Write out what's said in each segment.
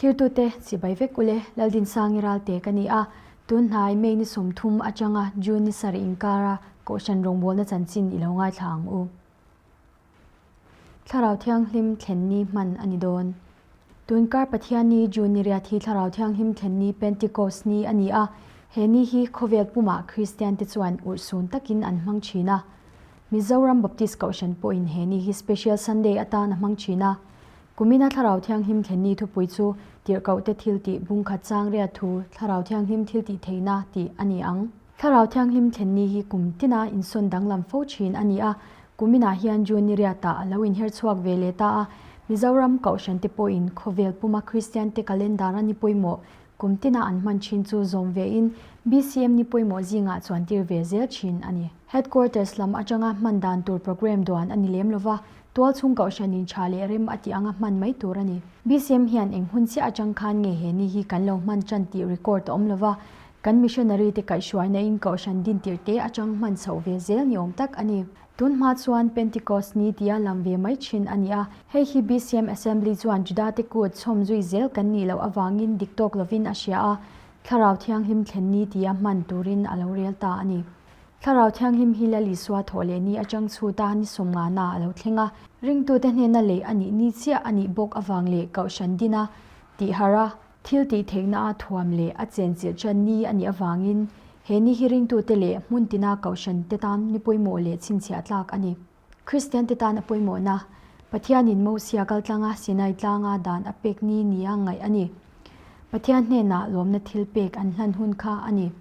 Thirtute chibai vek ule Laldinsangi Ralte ka ni a, tun hnai May ni 30 atanga June ni sarih inkara Kohhran rawngbawlna chanchin i lo ngaithla ang u. Thlarau Thianghlim thlen ni hman a ni dawn. Tunkar Pathianni June ni riat hi Thlarau Thianghlim thlen ni Pentecost ni a ni a, he ni hi khawvel pumah Kristian te chuan urhsun takin an hmang thin a. Mizoram Baptist Kohhran pawhin he ni hi Special Sunday atan a hmang thin a. Kumina Thlarau Thianghlim thlen ni thupui chu Tirhkohte thiltih bungkhat chang riat thu Thlarau Thianghlim thiltih theihna tih a ni ang. Thlarau Thianghlim thlen ni hi kum tina insawn danglam fo thin a ni a, kuminah hian June ni riatah a lo inher chhuak ve leh ta a, Mizoram Kohhran te pawhin khawvel puma Kristian te calendar a ni pawimawh kum tina an hman thin chu zawm vein BCM ni pawimawh zingah chuan tir ve zel thin a ni. Headquarters lam atanga hman dan tur programme duan a ni lem lova, tualchhung Kohhranin tha leh rem a tih anga hman mai tur a ni. BCM hian eng hun chiah atang khan nge he ni hi kan lo hman tan tih record a awm lova, Kan missionary te kaihhruaina in kohhran dintir te atang hman chhoh ve zel ni awm tak a ni. Tun hma chuan Pentecost ni tia lam ve mai thin a ni a, hei hi BCM Assembly chuan Juda te kut chhawm zui zel kan nih loh avangin dik tawk lovin a hria a, Thlarau Thianghlim thlen ni tia hman turin a lo rel ta a ni. Thlarau Thianghlim hi Lal Isua thawh leh ni atang chhuta ni sawmngana a lo thleng a, ringtute hnena lei a nih ni chiah a nih bawk avang leh kohhran dina tihharh a, Thil tih theihna a thuam leh a chenchilh ṭan ni a nih avangin he ni hi ringtute leh hmun tina kohhran te tan ni pawimawh leh chhinchhiah tlak a ni. Kristian te tan a pawimawhna, Pathianin Mosia kaltlanga Sinai tlanga dan a pek ni nia ngaih a ni. Pathian hnenah lawmna thil pek an hlan hun kha a ni.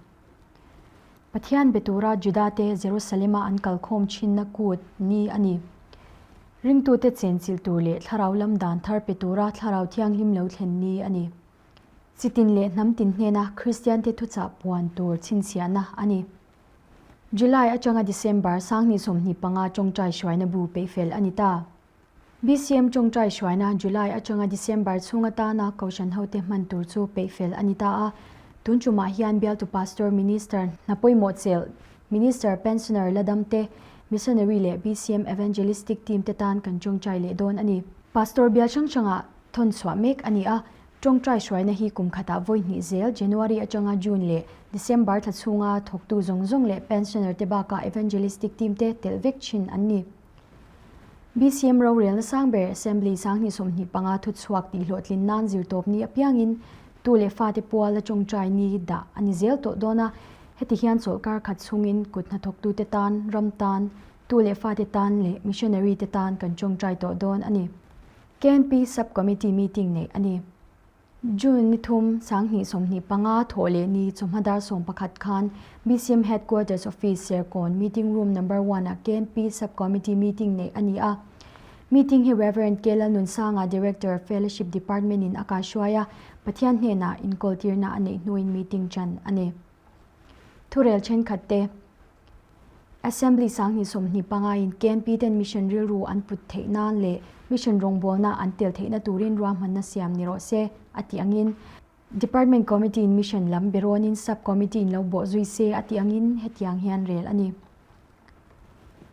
Pathian be tura Judate Jerusalema an kalkhawm ṭhinna kut ni a ni. Ringtute chenchilh tur leh thlarau lam dan thar pe tura Thlarau Thianghlim lo thlen ni a ni. Chitin leh hnam tin hnena Kristiante thuchah puan tur chhinchhiahna a ni. July atanga December 2025 tawngtai hruaina bu peihfel a ni ta. BCM tawngtai hruaina July atanga December chhung atana Kohhran hote hman tur chu peihfel a ni ta a. Tun tumah hian bialtu Pastor Minister hna pawimawh chelh Minister Pensioner la dam te, Missionary leh BCM Evangelistic Team te tan kan tawngtai leh dawn a ni. Pastor bial hrang hrangah thawn chhuah mek a ni a, tawngtai hruaina hi kum khatah vawi hnih zel January atanga June leh December thla chhunga thawktu zawng zawng leh Pensioner te bakah Evangelistic Team te telh vek thin an ni. BCM rorelna sang ber Assembly 2025 thuchhuak tihhlawhtlin nan zirtawp ni apiangin tu leh fate puala tawngtai ni dah a ni zel tawh dawn a, Heti hian chawlhkar khat chhungin kut hnathawktute tan, ram tan, tu leh fate tan leh missionary te tan kan tawngtai tawh dawn a ni. KNP Sub-Committee meeting neih a ni. June ni thum, 2025 thawh leh ni chawhma dar 11 khan BCM Headquarters Office Serkawn Meeting Room Number One ah KNP Sub-Committee meeting neih a ni a. Meeting hi Rev. K. Lalnunsanga, Director, Fellowship Department in a kaihruai a, Pathian hnenah inkawltirna a neih hnuin meeting ṭan a ni. Thurel ṭhenkhat te, Assembly 2025 in KNP ten mission rilru an put theih nan leh mission rawngbawlna an tel theihna turin ruahmanna siam ni rawh se a tih angin Department Committee in mission lam berawnin Sub Committee in lo bawh zui se a tih angin hetiang hian rel a ni.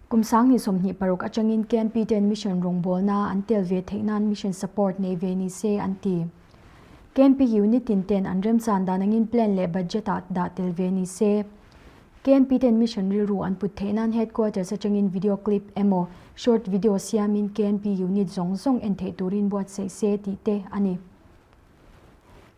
Kum 2026 atangin KNP ten mission rawngbawlna an tel ve theih nan mission support nei ve ni se an ti. KNP unit tin ten an remchan dan angin plan leh budget ah dah tel ve ni se. KNP ten mission rilru an put theih nan headquarters atangin video clip emaw short video siamin KNP unit zawng zawng en theih turin buatsaih se tih te a ni.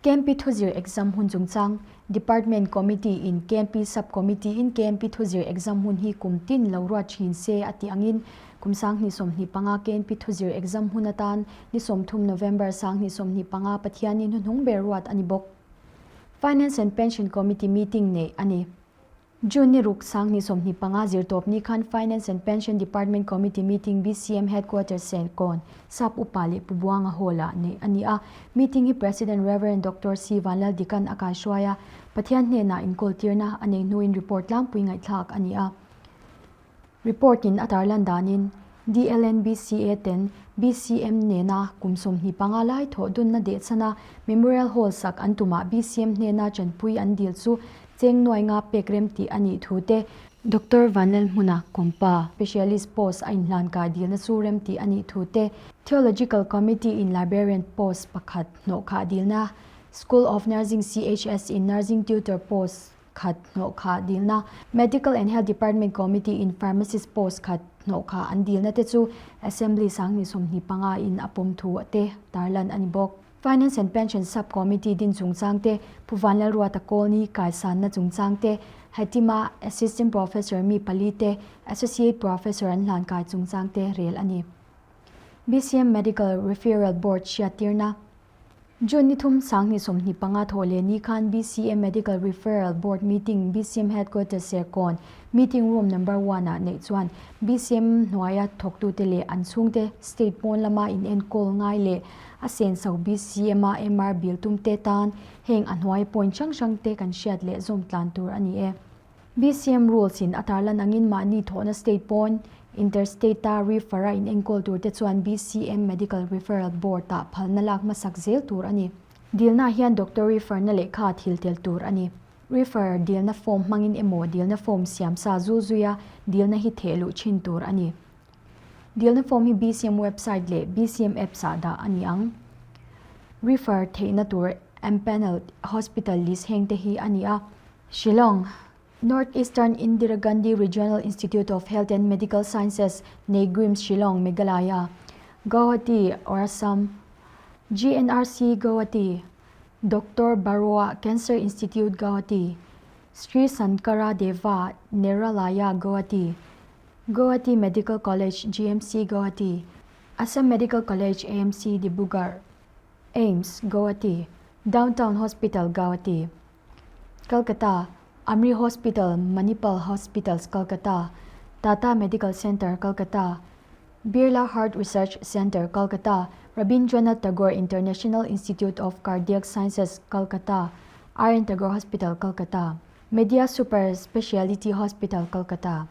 KMP thuzir exam hun chungchang, Department Committee in KMP Sub Committee in KMP thuzir exam hun hi kum tin lo ruat thin se a tih angin kum 2025 KMP thuzir exam hun atan ni 30 November 2025 Pathianin hnuhnung ber ruat a ni bawk. Finance and Pension Committee meeting neih a ni. June ni ruk 2025 zirtawp ni khan Finance and Pension Department Committee meeting BCM Headquarters Serkawn, Sap Upa leh Pu Buanga Hall-ah neih a ni a. Meeting hi President Rev. Doctor C. Vanlaldikan a kaihruai a, Pathian hnenah inkawltirna a nei hnuin report tlangpui ngaihthlak a ni a. Report in a tarlan danin DLNBCA ten BCM nena kum 25 lai thawh dunna dehchhan a Memorial Hall sak an tumah BCM hnena chanpui an dil chu cheng nuai nga pek rem tih a nih thu te. Doctor Vanlalhmuna Kawmpa, Specialist post a inhlan kai dilna chu remtih a nih thu te, Theological Committee in Librarian post pakhat hnawhkhah dilna, School of Nursing CHS in Nursing Tutor post khat hnawhkhah dilna, Medical and Health Department Committee in Pharmacist post khat hnawhkhah an dilna te chu Assembly 2025 in a pawm thu te tarlan a ni bawk. Finance and Pension Sub Committee din chungchang te, Pu Vanlalruata Kawlni kaisanna chungchang te, Hatima Assistant Professor mi pali te Associate Professor an hlan kai chungchang te rel a ni. BCM Medical Referral Board hriattirna June ni thum 2025 thawh leh ni khan BCM Medical Referral Board meeting BCM Headquarters Serkawn Meeting Room Number One ah neih chuan BCM hnuaia thawktute leh an chhungte state pawn lama inenkawl ngai leh a senso BCM-a MR bill tumte tan heng a hnuai point hrang hrangte kan hriat leh zawm tlan tur a ni e. BCM rules in a tarlan angin mahni thawhna state pawn interstate-a refer-a inenkawl turte chuan BCM Medical Referral Board-ah phalna lak hmasak zel tur a ni. Dilna hian doctor refer-na lehkha thil tel tur a ni. Refer dilna form hmangin emaw dilna form siam sa zul zuia dilna hi theh luh thin tur a ni. Dilna form hi BCM website leh BCM apps ah dah a ni ang. Refer theihna tur empanelled hospital list heng te hi a ni a. Shillong, North Eastern Indira Gandhi Regional Institute of Health and Medical Sciences, Neigrims, Shillong, Meghalaya, Guwahati, Assam, GNRC, Guwahati, Doctor Barua Cancer Institute, Guwahati, Sri Sankara Deva Neralaya, Guwahati, Guwahati Medical College, GMC, Guwahati, Assam Medical College, AMC, Dibrugarh, AIIMS, Guwahati, Downtown Hospital, Guwahati, Calcutta, Amri Hospital, Manipal Hospitals, Calcutta, Tata Medical Centre, Calcutta, Birla Heart Research Centre, Calcutta, Rabindranath Tagore International Institute of Cardiac Sciences, Calcutta, RN Tagore Hospital, Calcutta, Media Super Speciality Hospital, Calcutta.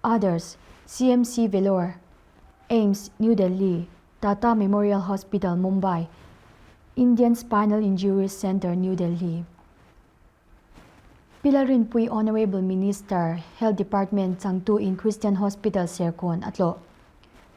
Others, CMC Vellore, AIIMS, New Delhi, Tata Memorial Hospital, Mumbai, Indian Spinal Injuries Centre, New Delhi. Pi Lalrinpui Honourable Minister, Health Department changtu in Christian Hospital Serkawn a tlawh.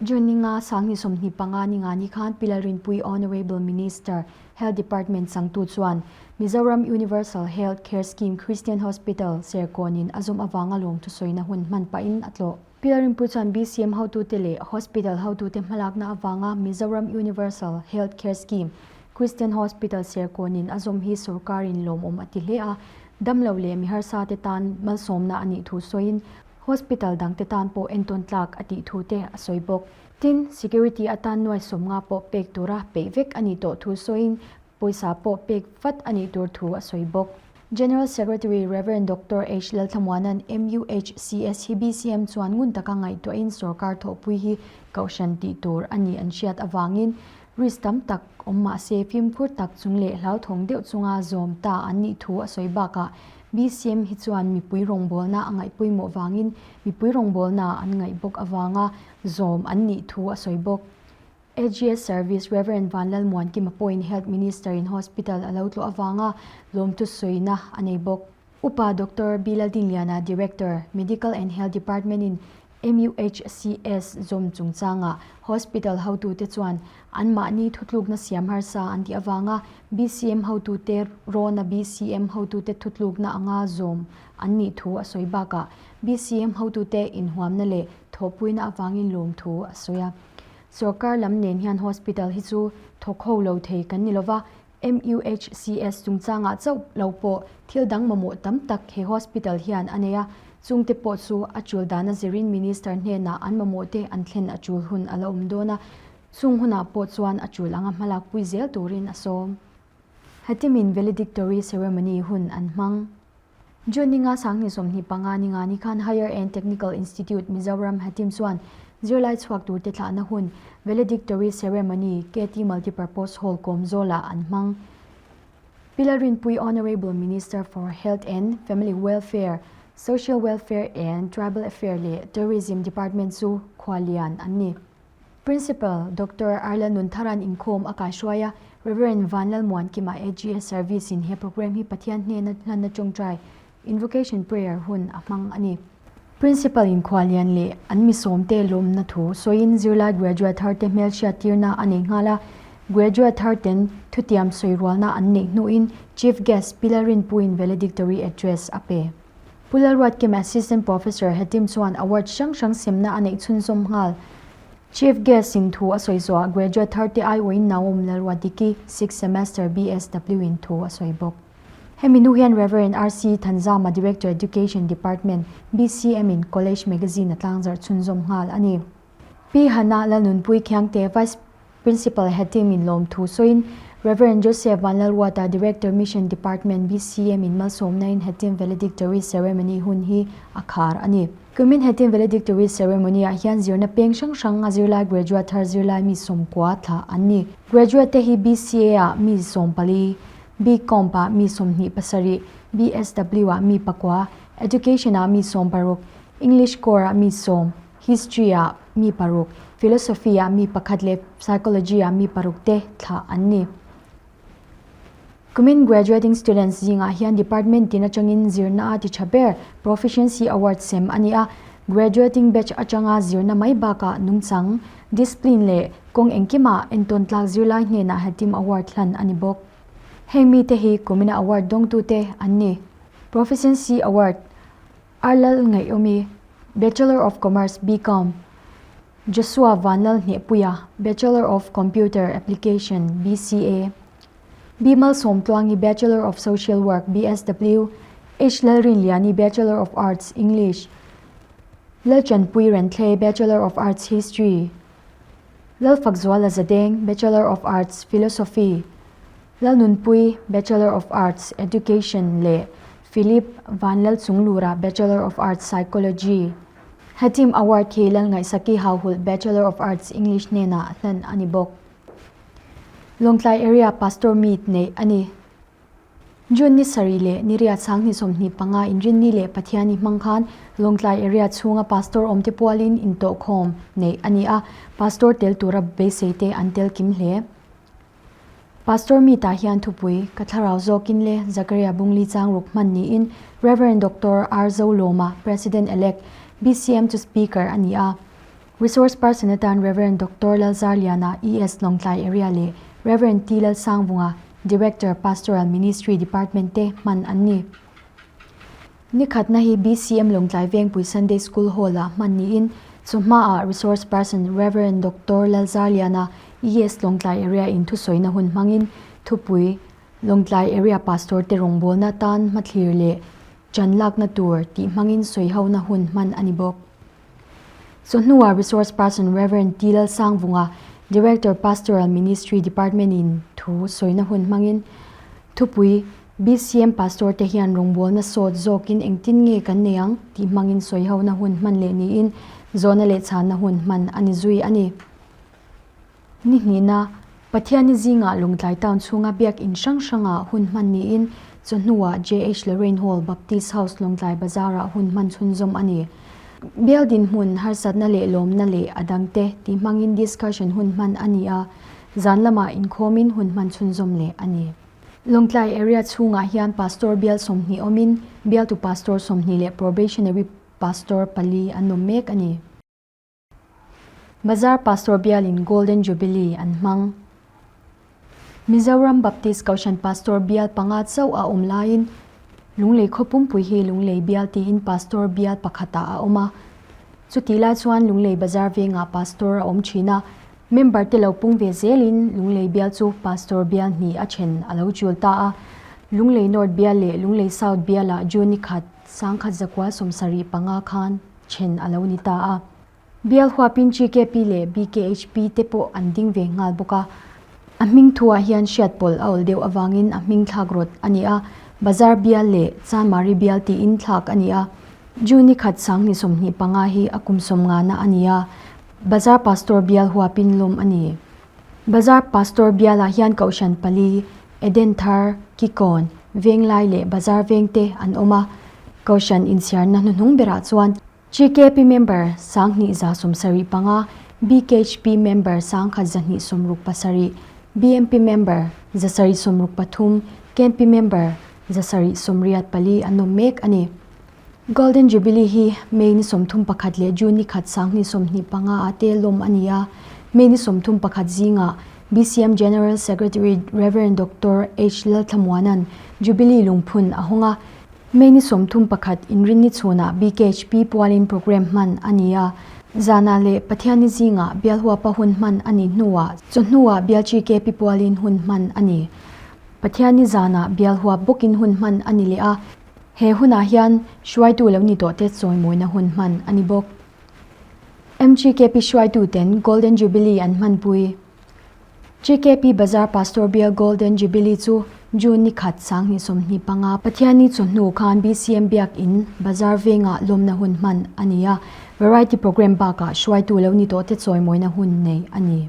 June ni nga 2025 ni nga ni khan Pi Lalrinpui Honourable Minister, Health Department changtu chuan Mizoram Universal Health Care Scheme Christian Hospital Serkawn in a zawm avanga lawmthusawina hun hman pahin a tlawh. Pi Lalrinpui chuan BCM hotute leh Hospital hotute hmalakna avanga Mizoram Universal Health Care Scheme Christian Hospital Serkawnin a zawm hi sorkarin lawmawm a ti hle a, damlo leh mi harsa te tan malsawmna a nih thu sawiin hospital dangte tan pawh entawn tlak a tih thu te a sawi bawk. Tin, security atan nuai sawmnga pawh pek tura peih vek a nih tawh thu sawiin Pawisa pawh pek vat a nih tur thu a sawi bawk. General Secretary Rev. Doctor H. Lalthlamuana'n MUHCS hi BCM chuan ngun taka ngaihtuahin sorkar thawhpui hi kohhran tih tur a nih an hriat avangin risk tam tak awm mah se fimkhur tak chung leh hlauthawng deuh chunga zawm ta an nih thu a sawi bakah BCM hi chuan mipui rawngbawlna a ngaih pawimawh vangin mipui rawngbawlna an ngaih bawk avanga zawm an nih thu a sawi bawk. AGS Service Rev. Vanlalmuankima pawhin Health Minister in Hospital a lo tlawh avanga lawmthu sawina a nei bawk. Upa Doctor B. Laldingliana, Director, Medical and Health Department in MUHCS zawm chungchangah Hospital hotute chuan anmahni thutlukna siam harsa an tih avanga BCM hotute rawna BCM hotute thutlukna anga zawm an nih thu a sawi bakah BCM hotute inhuamna leh thawhpuina avangin lawmthu a sawi a. Sorkar lam nen hian hospital hi chu thawk ho lo thei kan ni lova, MUHCS chungchangah chauh lo pawh thil dang mamawh tam tak he hospital hian a nei a, chungte pawh chu a tul dana zirin Minister hnenah an mamawhte an thlen a tul hun a la awm dawn a, chung hunah pawh chuan a tul anga hmalakpui zel turin a sawm. Hetimin valedictory ceremony hun an hmang. June ninga 2025 ninga ni khan Higher and Technical Institute Mizoram Hatim chuan zirlai chhuak turte thlahna hun valedictory ceremony KT Multipurpose Hall Kawmzawlah an hmang. Pi Lalrinpui Honourable Minister for Health and Family Welfare, Social Welfare and Tribal Affair leh Tourism Department chu khualian an ni. Principal Doctor Arla Nuntharan inkhawm a kaihruai a, Rev. Vanlalmuankima AGS Service in he programme hi Pathian hnena hlanna tawngtai, Invocation Prayer, hun a hmang a ni. Principal in khuallian leh an mi sawmte lawmna thu sawiin zirlai graduate tharte hmelhriattirna a nei nghal a. Graduate tharten thutiam sawi rualna an neih hnuin Chief Guest Pi Lalrinpuiin valedictory address a pe. Pu Lalruatkim Assistant Professor Hetim chuan award hrang hrang semna a neih chhunzawm nghal. Chief Guest in thu a sawi zawhah graduate tharte aiawhin Naum Lalruatdiki, sixth semester BSW in thu a sawi bawk. Hemi hnu hian Rev. RC Thanzama Director Education Department, BCM in College Magazine a tlangzarh chhunzawm nghal a ni. Pi Hannah Lalnunpui Khiangte Vice Principal Hetim in lawmthu sawiin Rev. Joseph Vanlalruata Director Mission Department, BCM in malsawmna in Hetim Valedictory Ceremony hun hi a khar a ni. Kumin Hetim Valedictory Ceremony ah hian zirna peng hrang hrang a zirlai graduate thar zirlai mi 90 thlah an ni. Graduate te hi BCA ah mi 14, BComp ah mi 27, BSW ah mi pakua, Education ah mi 16, English Core ah mi sawm, History ah mi paruk, Philosophy ah mi pakhat leh Psychology ah mi paruk te thlah an ni. Kumin graduating students zingah hian department tin atangin zirna a ti tha ber Proficiency Award sem a ni a, graduating batch atanga zirna mai bakah nungchang, discipline leh kawng engkimah entawn tlak zirlai hnenah Hatim Award hlan a ni bawk. Heng mite hi kumina award dawngtute an ni. Proficiency Award, Arlal Ngaihawmi, Bachelor of Commerce, BCom, Joshua Vanlal Hnehpuia, Bachelor of Computer Application, BCA, B Malsawmtluangi, Bachelor of Social Work, BSW, H Lalrinliani, Bachelor of Arts, English, Lalchanpui Renthlei, Bachelor of Arts, History, Lalfakzuala Zadeng, Bachelor of Arts, Philosophy, Lalnunpui, Bachelor of Arts, Education, leh Philip Vanlalchunglura, Bachelor of Arts, Psychology. He team award hi Lalngaihsaki Hauhulh, Bachelor of Arts, English, hnenah hlan a ni bawk. Lawngtlai Area Pastor Meet neih a ni. June ni sarih leh ni riat sanghnih 25 Inrinni leh Pathianni hmang khan Lawngtlai Area chhunga Pastor awmte pualin intawhkhawm neih a ni a, Pastor tel tura beisei te an tel kim hle. Pastor Meet-ah hian thupui, Ka thlarau zawkin le Zakaria Bungli Changruk hman niin Rev. Doctor R. Zolawma, President-elect, BCM chu Speaker a ni a. Resource person atan Rev. Doctor Lalzarliana, ES Lawngtlai Area leh Rev. T. Lalsangvunga, Director, Pastoral Ministry Department te hman an ni. Ni khatna hi BCM Lawngtlai Vengpui Sunday School Hall-ah hman niin chawhmaah Resource Person Rev. Doctor Lalzarliana, ES Lawngtlai Area in thusawina hun hmangin thupui Lawngtlai Area Pastor te rawngbawlna tan hmathlir leh ṭan lakna tur tih hmangin sawihona hun hman a ni bawk. Chawhnuah Resource Person Rev. T. Lalsangvunga, Director Pastoral Ministry Department in thu sawina hun hmangin thupui BCM Pastor te hian rawngbawlna sawt zawkin engtin nge kan nei ang tih hmangin sawihona hun hman leh niin zawhna leh chhanna hun hman a ni zui a ni. Ni hnihna, Pathianni zingah Lawngtlai Town chhunga biak in hrang hrangah hun hman niin chawhnuah JH Lorraine Hall, Baptist House, Lawngtlai Bazar-ah hun hman chhunzawm a ni. Bial dinhmun, harsatna leh lawmna leh a dangte tih hmangin discussion hun hman a ni a, zan lamah inkhawmin hun hman chhunzawm leh a ni. Lawngtlai area chhungah hian Pastor bial 20 awmin bialtu Pastor 20 leh Probationary Pastor pali an awm mek a ni. Bazar Pastor bialin Golden Jubilee an hmang. Mizoram Baptist Kohhran Pastor bial panga chauh a awm laiin Lunglei khaw pumpui hi Lunglei bial tiin Pastor bial pakhatah a awm a. Chutih lai chuan Lunglei Bazar vengah Pastor a awm thin a, member te lo pung ve zelin Lunglei bial chu Pastor bial hnih a then a lo chul ta a. Lunglei North bial leh Lunglei South bialah June ni khat 1975 khan then a lo ni ta a. Bial huapin GKP leh BKHP te pawh an ding ve nghal bawk a. A hming thuah hian hriat pawlh a awl deuh avangin a hming thlak rawt a ni a, Bazar bial leh Chanmari bial tiin thlak a ni a. June ni khat 2025 hi a kum sawmngana a ni a, Bazar Pastor bial huapin lawm a ni. Bazar Pastor bialah hian Kohhran pali, Eden Thar, Kikawn, Venglai leh Bazar Vengte an awm a. Kohhran inchhiarna hnuhnung berah chuan GKP member 2175, BKHP member 1167, BMP member 763, KMP member 784 an awm mek a ni. Golden Jubilee hi May ni 31 leh June ni khat 2025 ah te lawm a ni a. May ni 31 zingah BCM General Secretary Rev. Doctor H. Lalthlamuana'n Jubilee lungphun a hawng a. May ni 31 inrinni chhunah BKHP pualin programme hman a ni a. Zanah leh Pathianni zingah Bialhuapa hun hman a nih hnuah chawhnuah Bial GKP pualin hun hman a ni. Pathianni zanah Bialhuap bawkin hun hman a ni leh a. He hunah hian hruaitu lo ni tawhte chawimawina hun hman a ni bawk. MGKP hruaituten Golden Jubilee an hmanpui. GKP Bazar Pastor Bial Golden Jubilee chu June ni khat 2025 Pathianni chawhnu khan BCM Biak In Bazar vengah lawmna hun hman a ni a, Variety Programme bakah hruaitu lo ni tawhte chawimawina hun nei a ni.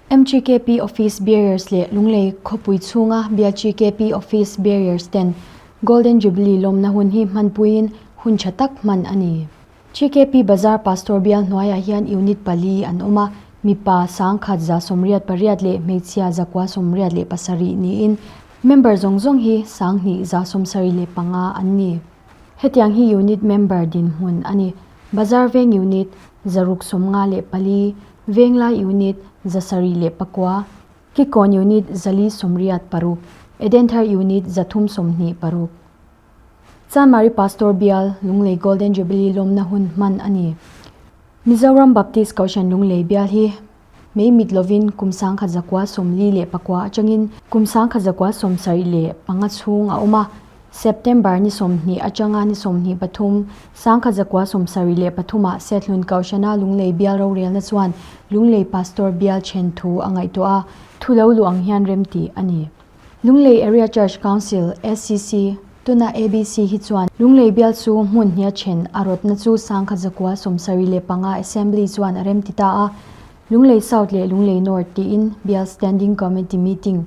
MGKP Office Bearers leh Lunglei khawpui chhunga Bial GKP Office Bearers ten Golden Jubilee lawmna hun hi hmanpuiin hun tha tak hman a ni. GKP Bazar Pastor Bial hnuaiah hian Unit pali an awm a, mipa 1188 leh hmeichhia 987 niin member zawng zawng hi 2175 an ni. Hetiang hi Unit member dinhmun a ni. Bazar Veng Unit 654, Venglai Unit 709, Kikawn Unit 486, Edenthar Unit 326. Chanmari Pastor Bial, Lunglei Golden Jubilee lawmna hun hman a ni. Mizoram Baptist Kohhran Lunglei Bial hi Mei mit lovin kum 1949 atangin kum 1975 chhung a awm a, September ni 20 atanga ni 23, 1973 ah Sethlun Kohhrana Lunglei bial rorelna chuan Lunglei Pastor bial then thu a ngaihtuah a, thu lo luh ang hian remti a ni. Lunglei Area Church Council, ACC, tuna ABC hi chuan Lunglei bial chu hmun hnia then a rawtna chu 1975 Assembly chuan a remti ta a, Lunglei South leh Lunglei North tiin bial Standing Committee meeting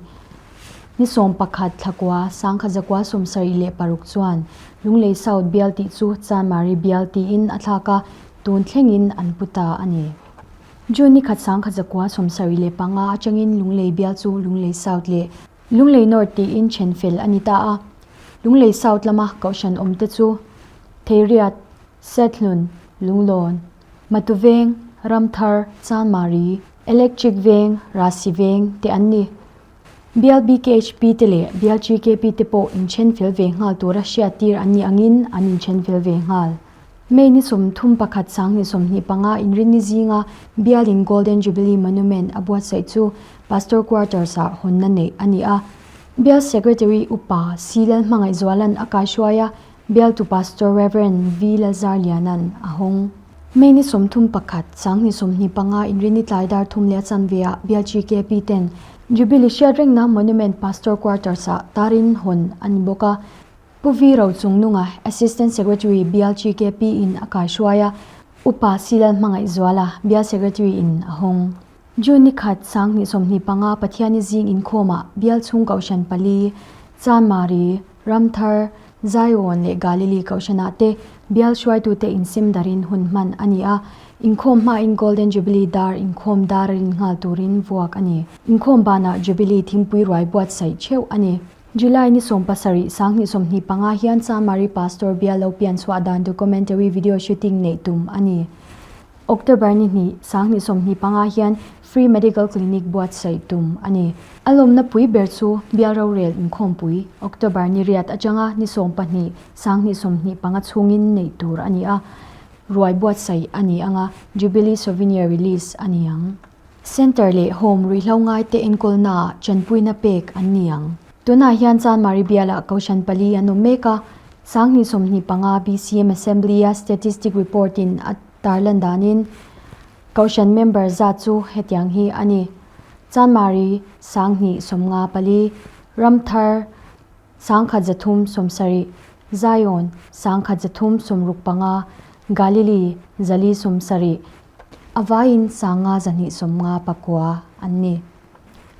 ni 11 thlakua 1976 chuan Lunglei South bial tih chu Chanmari bial tiin a thlak a, tun thlengin an pu ta a ni. June ni khat 1975 atangin Lunglei bial chu Lunglei South leh Lunglei North tiin then fel a ni ta a. Lunglei South lama kohhran awmte chu Theiriat, Sethlun, Lunglawn, Matuveng, Ramthar, Chanmari, Electric Veng, Rasi Veng te an ni. Bial BKHP te leh Bial GKP te pawh inthen fel ve nghal tura hriattir an nih angin an inthen fel ve nghal. May ni 31 2025 inrinni zinga Bialin Golden Jubilee Monument a buatsaih chu Pastor Quarters ah hawnna neih a ni a. Bial Secretary Upa C Lalhmangaihzuala'n a kaihruai a, Bialtu Pastor Rev. V Lalzarliana'n a hawng. May ni 31, 2025 inrinni tlai dar thum leh a chanve ah Bial GKP ten Jubilee hriatrengna Monument Pastor Quarters ah tarin hawn a ni bawk a. Pu V Rochungnunga, Assistant Secretary Bial GKP in a kaihruai a, Upa C Lalhmangaihzuala, Bial Secretary in a hawng. June ni khat, 2025 Pathianni zing inkhawmah Bial chhung Kohhran pali, Chanmari, Ramthar, Zion leh Galilee Kohhranah te Bial hruaitute insem darin hun hman a ni a, inkhawm hmain Golden Jubilee dar inkhawm dar a rin nghal turin vuak a ni. Inkhawm banah Jubilee thingpui ruai buatsaih theuh a ni. July ni 17, 2025 hian Chanmari Pastor Bial lo pian chhuah dan documentary video shooting neih tum a ni. October ni hnih, 2025 hian Free Medical Clinic buatsaih tum a ni. A lawmna pui ber chu Bial Rorel Inkhawmpui, October ni riat atanga ni 12, 2025 chhungin neih tur a ni a, ruai buatsaih a ni anga Jubilee Souvenir release a ni ang. Centre leh Home ruihhlo ngaite enkawlnaah tanpuina pek an ni ang. Tunah hian Chanmari bialah Kohhran pali an awm mek a, 2025 BCM Assembly-a Statistic Report-in a tarlan danin Kohhran member zat chu hetiang hi a ni, Chanmari 2054, Ramthar 1370, Zion 1365, Galilee 470, a vaiin 5259 an ni.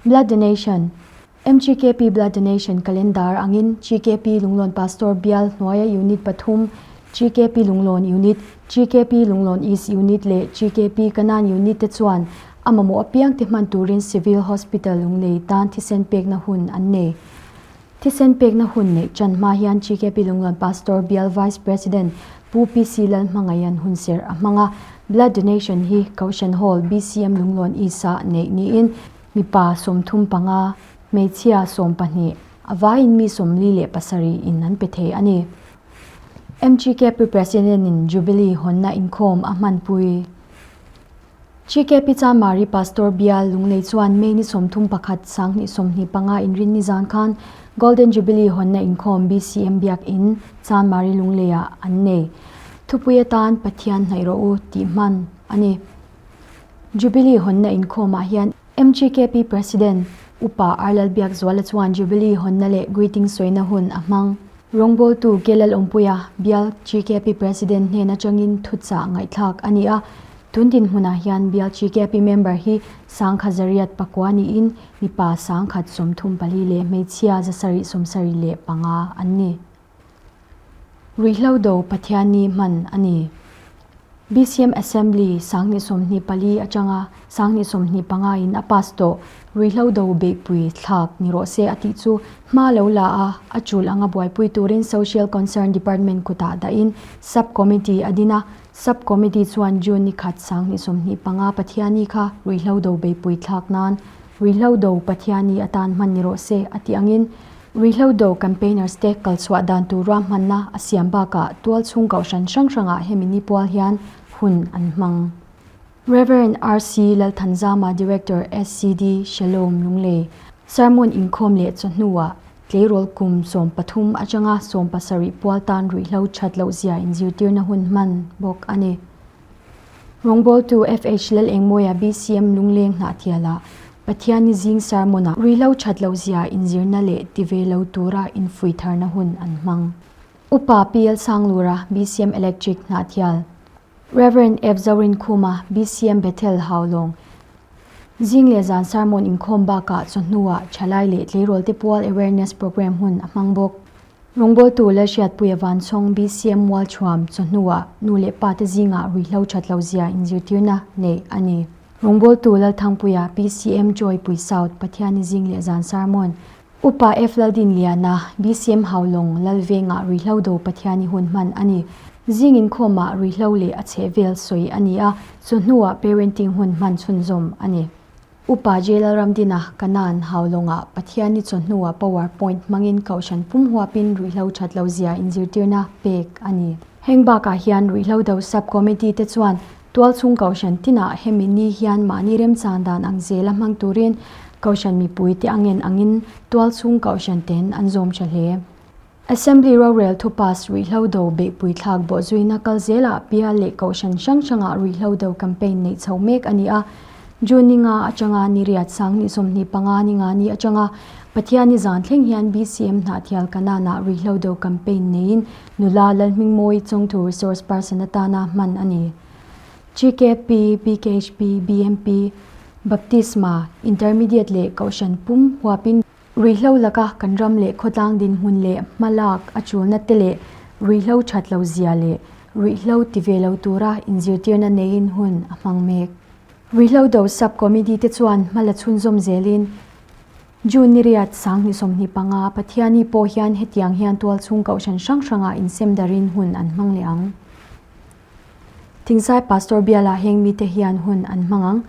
Blood Donation MGKP Blood Donation Calendar angin GKP Lunglawn Pastor Bial hnuaia Unit pathum, GKP Lunglawn Unit, GKP Lunglawn East Unit leh GKP Kanan Unit te chuan a mamawh apiang te hman turin Civil Hospital Lunglei tan thisen pekna hun an nei. Thisen pekna hun neih tan hma hian GKP Lunglawn Pastor Bial Vice President Pu PC Lalhmangaian hunserh a hmang a. Blood donation hi Kohhran Hall BCM Lunglawn East-ah neih niin mipa 35, hmeichhia 12, a vaiin mi 47 in an pe thei a ni. MGKP President-in Jubilee hawnna inkhawm a hmanpui. GKP Chanmari Pastor Bial Lunglei chuan May ni 31 2025 inrinni zan khan Golden Jubilee hawnna inkhawm BCM Biakin Chanmari Lungleiah an nei. Thupui atan Pathian hnaih rawh u tih hman a ni. Jubilee hawnna inkhawmah hian MGKP President Upa Arlal Biakzuala chuan Jubilee hawnna leh greeting sawina hun a hmang. Rawngbawltu Kelal Awmpuia bial GKP President hnen atangin thuchah ngaihthlak a ni a. Tun dinhmunah hian bial GKP member hi 1034 niin mipa 134 leh hmeichhia 775 an ni. Ruihhlo do Pathianni hman a ni. BCM Assembly 2024 atanga 2025 in a pass tawh Ruihhlo do beihpui thlak ni rawh se a tih chu hma lo la a, a tul anga buaipui turin Social Concern Department kutah dahin Sub Committee a din a, Sub Committee chuan June ni khat 2025 Pathianni kha Ruihhlo do beihpui thlak nan Ruihhlo do Pathianni atan hman ni rawh se a tih angin Ruihhlo do campaigners te kalchhuah dan tur ruahmanna a siam bakah tualchhung kohhran hrang hrangah hemi ni pual hian hun an hmang. Rev. RC Lalthanzama Director SCD Shalom Lunglei Sermon inkhawm leh chawhnuah tleirawl kum 13 atanga 17 pual tan ruihhlo that loh zia inzirtirna hun hman bawk a ni. Rawngbawltu FH Lalengmawia BCM Lungleng Hnahthialah Pathianni zing sermon-ah ruihhlo that loh zia inzirna leh ti ve lo tura infuih tharna hun an hmang. Upa PL Sanglura BCM Electric Hnahthial, Rev. F Zorinkhuma BCM Bethel Haulawng, Zing leh zan sermon inkhawm bakah chawhnuah thalai leh tleirawl te pual awareness programme hun a hmang bawk. Rawngbawltu Lalhriatpuia Vanchhawng BCM Mualchhuam chawhnuah nu leh pa te zingah ruihhlo that lo zia inzirtirna neih a ni. Rawngbawltu Lalthangpuia BCM Joy Pui South Pathianni zing leh zan sermon Upa F Laldinliana BCM Haulawng Lalvengah ruihhlo do Pathianni hun hman a ni. Zing inkhawmah ruihhlo leh a chhehvel sawi a ni a, chawhnuah parenting hun hman chhunzawm a ni. Upa J Lalramdina Kanan Haulawngah Pathianni chawhnuah power point hmangin kohhran pum huapin ruihhlo that lo zia inzirtirna pek a ni. Heng bakah hian ruihhlo do sub committee te chuan tualchhung kohhran tinah hemi ni hian mahni remchan dan ang zela hmang turin kohhran mipui te angen angin tualchhung kohhran ten an zawm tha hle. Assembly rorel thu pass ruihhlo do beihpui thlak bawhzuina kal zelah bial leh kohhran hrang hrangah ruihhlo do campaign neih chho mek a ni a. June ni nga atanga ni riat 2025 ni nga ni atanga Pathianni zan thleng hian BCM Hnahthial Kananah ruihhlo do campaign neiin nula Lalhmingmawi Chawngthu resource person atana hman a ni. GKP, BKHP, BMP, Baptisma, Intermediate leh Kohhran pum huapin Ruihhlo laka kan ram leh khawtlang dinhmun leh hmalak a chulna te leh ruihhlo that lo zia leh ruihhlo ti ve lo tura inzirtirna neiin hun a hmang mek. Ruihhlo do Sub Committee te chuan hma la chhunzawm zelin June ni riat 2025 Pathiani pawh hian hetiang hian tualchhung kohhran hrang hrangah insem darin hun an hmang leh ang. Thingsai Pastor bialah heng mite hian hun an hmang ang.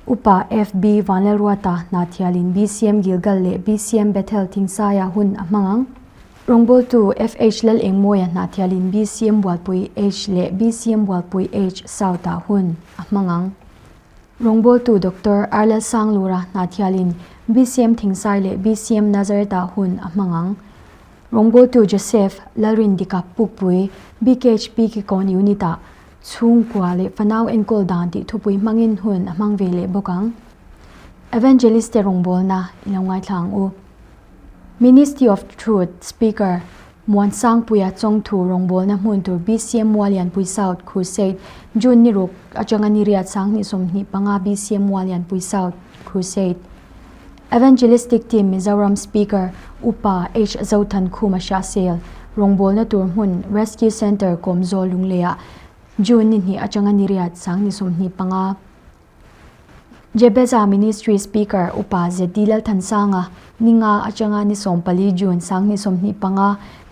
Upa FB Vanlalruata Hnathialin BCM Gilgal leh BCM Bethel Thingsaiah hun a hmang ang. Rawngbawltu FH Lalengmawia Hnathialin BCM Bualpui H leh BCM Bualpui H South-ah hun a hmang ang. Rawngbawltu Doctor R Lalsanglura Hnathialin BCM Thingsai leh BCM Nazareth-ah hun a hmang ang. Rawngbawltu Joseph Lalrindika Pukpui, BKHP Kikawn Unit-ah chhungkua leh fanau enkawl dan tih thupui hmangin hun a hmang ve leh bawk ang. Evangelist te rawngbawlna i lo ngaithla ang u. Ministry of Truth Speaker Muansangpuia Chawngthu rawngbawlna hmun tur BCM Muallianpui South Crusade June ni ruk atanga ni riat 2025 BCM Muallianpui South Crusade Evangelistic Team Mizoram Speaker Upa H Zothankhuma Hriahsel rawngbawlna tur hmun Rescue Centre Kawmzawl Lungleiah June ni hnih atanga ni riat 2025 Jebeza Ministry Speaker Upa ZD Lalthansanga ni nga atanga ni 14 June 2025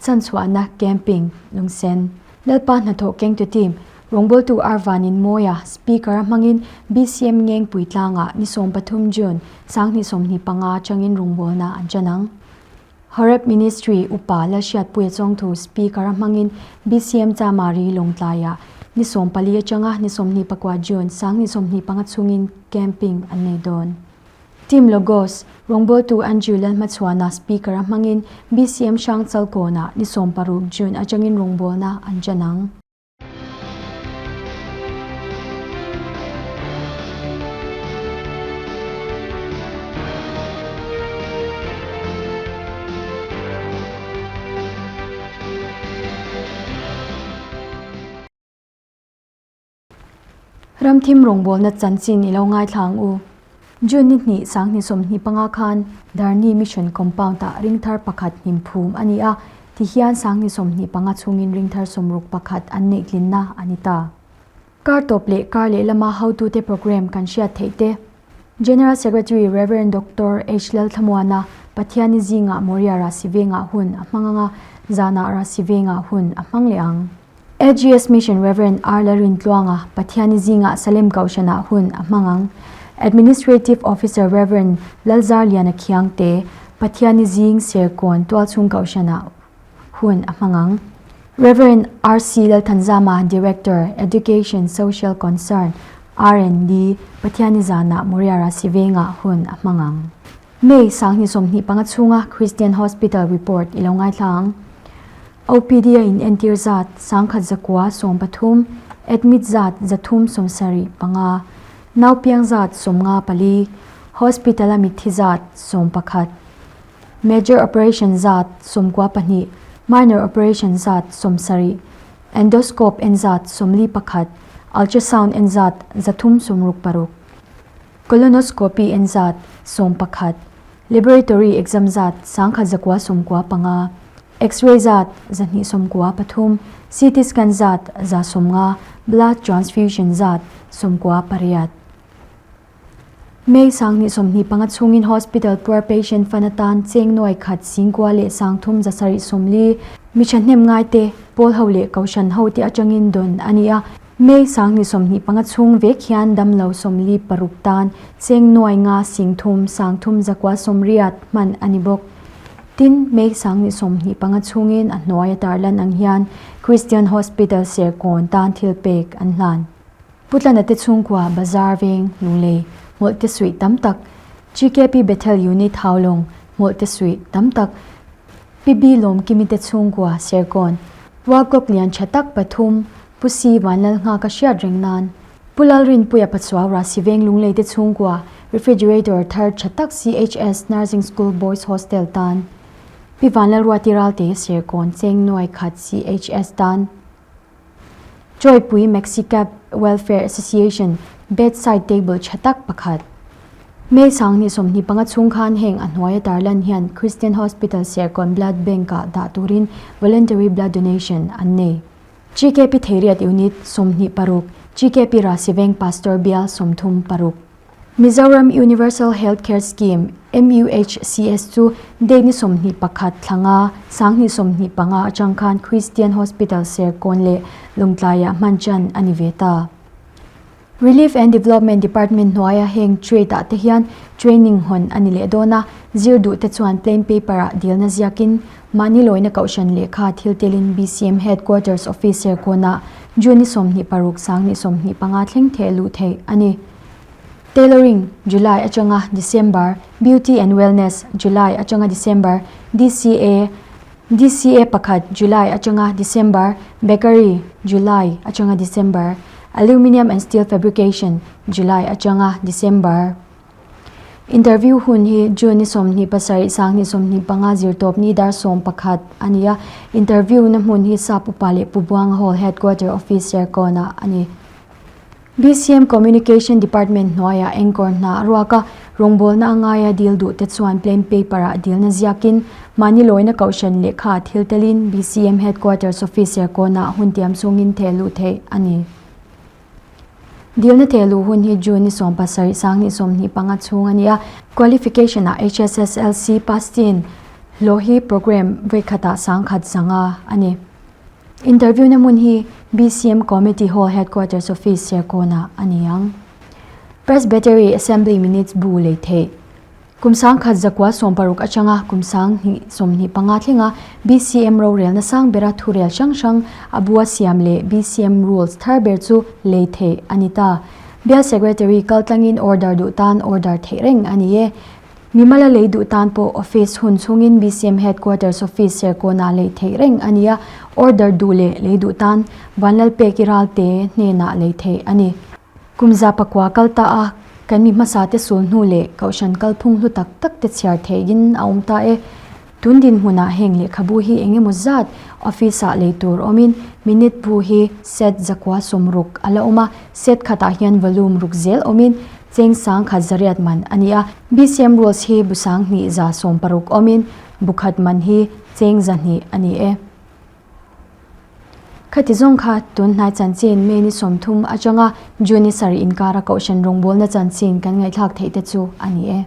chanchhuahna Camping Lungsen. Lalpa hnathawh kengtu team, rawngbawltu Arvanin Mawia, Speaker-a hmangin BCM Ngengpui tlangah ni 13 June, 2025 atangin rawngbawlna an ṭan ang. Horeb Ministry Upa Lalhriatpuia Chawngthu Speaker-a hmangin BCM Chamari Lawngtlaiah ni 14 atanga ni 24 June, 2025 chhungin camping an nei dawn. Team Logos, Rawngbawltu Andrew Lalhmachhuana Speaker-a hmangin BCM Hrangchalkawnah ni 16 June atangin rawngbawlna an ṭan ang. Ramthim rawngbawlna chanchin i lo ngaithla ang u. June ni hnih sanghnih 25 khan Dharni Mission Compound-ah ringthar pakhat hnim phum a ni a, tihian sanghnih 25 chhungin ringthar sawmruk pakhat an neih tlinna a ni ta. Kar tawp leh kar lehlama hotute programme kan hriat theih te. General Secretary Rev. Doctor H. Lalthlamuana Pathianni zingah Moria Rahsivengah hun a hmang ang a, zanah Rahsivengah hun a hmang leh ang. AGS Mission Rev. R. Lalrintluanga Pathianni zingah Salem Kohhranah hun a hmang ang. Administrative Officer Rev. Lalzarliana Khiangte Pathianni zing Serkawn Tualchhung Kohhranah hun a hmang ang. Rev. RC Lalthanzama, Director, Education Social Concern, R&D, Pathianni zanah Moria Rahsivengah hun a hmang ang. May 2025 chhunga Christian Hospital report i lo ngaithla ang. OPD a inentir zat 1113, admit zat 375, naupiang zat 54, hospital a mitthi zat 11, major operation zat 92, minor operation zat 70, endoscope en zat 41, ultrasound en zat 366. Colonoscopy en zat 11, laboratory exam zat 1195, X-ray zat 293, CT scan zat 150, blood transfusion zat 98. May 2025 chhungin hospital poor patient fund atan cheng nuai khat singkua leh sangthum zasarih 40 mi thahnem ngaite pawl ho leh kohhran ho te atangin dawn a ni a. May 2025 chhung vek hian damlo 46 tan cheng nuai nga singthum sangthum zakua 80 hman a ni bawk. Tin, May 2025 chhungin a hnuai a tarlan ang hian Christian Hospital Serkawn tan thil pek an hlan. Putlana te chhungkua Bazar veng Lunglei hmawlh te suih tam tak, GKP Bethel Unit Haulawng hmawlh te suih tam tak, PB Lawmkimi te chhungkua Serkawn Walkawk lian tha tak pathum, Pu Si Vanlalnghaka hriat reng nan, Pu Lalrinpuia Pachuau Rahsiveng Lunglei te chhungkua Refrigerator thar tha tak CHS Nursing School Boys Hostel tan, Pi Vanlalruati Ralte Serkawn Cheng Nuai khat CHS tan, Chawipui Maxicab Welfare Association Bedside Table tha tak pakhat. May 2025 chhung khan heng a hnuaia tarlan hian Christian Hospital Serkawn Blood Bank-ah dah turin Voluntary Blood Donation an nei. GKP Theiriat Unit 26, GKP Rahsiveng Pastor Bial 36. Mizoram Universal Health Care Scheme, MUHCS, chu date ni 21 thla nga, 2025 atang khan Christian Hospital Serkawn leh Lawngtlaiah hman chan a ni ve ta. Relief and Development Department hnuaia heng trade ah te hian training hawn a ni leh dawn a, zir duh te chuan plain paper ah dilna ziakin mahni lawina kohhran lehkha thil telin BCM Headquarters Office Serkawnah June ni 26 2025 thleng theh luh theih a ni. Tailoring, July atanga December, Beauty and Wellness, July atanga December, DCA, DCA pakhat, July atanga December, Bakery, July atanga December, Aluminium and Steel Fabrication, July atanga December. Interview hun hi June ni 27 2025 zirtawp ni dar 11 a ni a, interview na hmun hi Sap Upa leh Pu Buanga Hall Headquarter Office Serkawnah a ni. BCM Communication Department hnuaiah engkawr hna a ruak a, rawngbawlna a ngaia dil duh te chuan plain paper-ah dilna ziakin mahni lawina kohhran lehkha thil telin BCM Headquarters Office Serkawnah hun tiam chungin theh luh theih a ni. Dilna theh luh hun hi June ni 17 2025 chhung a ni a, qualification-ah HSSLC pass chin hlawh hi programme vawikhatah 10,500 a ni. Interview na hmun hi BCM Committee Hall Headquarters Office Serkawnah a ni ang. Presbytery Assembly Minutes bu lei theih. Kum 1916 atanga kum 2025 thlenga BCM rorelna sang bera thurel hrang hrang a bua siam leh BCM Rules thar ber chu lei theih a ni ta. Bial Secretary kaltlangin order duh tan order theih reng a ni e. Mimala lei duh tan pawh office hun chhungin BCM Headquarters Office Serkawnah lei theih reng a ni a, order duh leh lei duh tan Vanlalpeki Ralte hnenah lei theih a ni. Kum 100 kal ta a, kan mi hmasa te sul hnu leh kohhran kalphung hlu tak tak te chhiar theihin a awm ta e. Tun dinhmunah heng lehkhabu hi eng emaw zat office ah lei tur awmin minute bu hi set 160 a la awm a, set khatah hian volume ruk zel awmin cheng 1800 man a ni a. BCM rules hi bu 2160 awmin bu khat man hi cheng 200 a ni e. Khati zawng kha tun hnai chanchin May ni 30 atanga June ni sarih inkara kohhran rawngbawlna chanchin kan ngaihthlak theih te chu a ni e.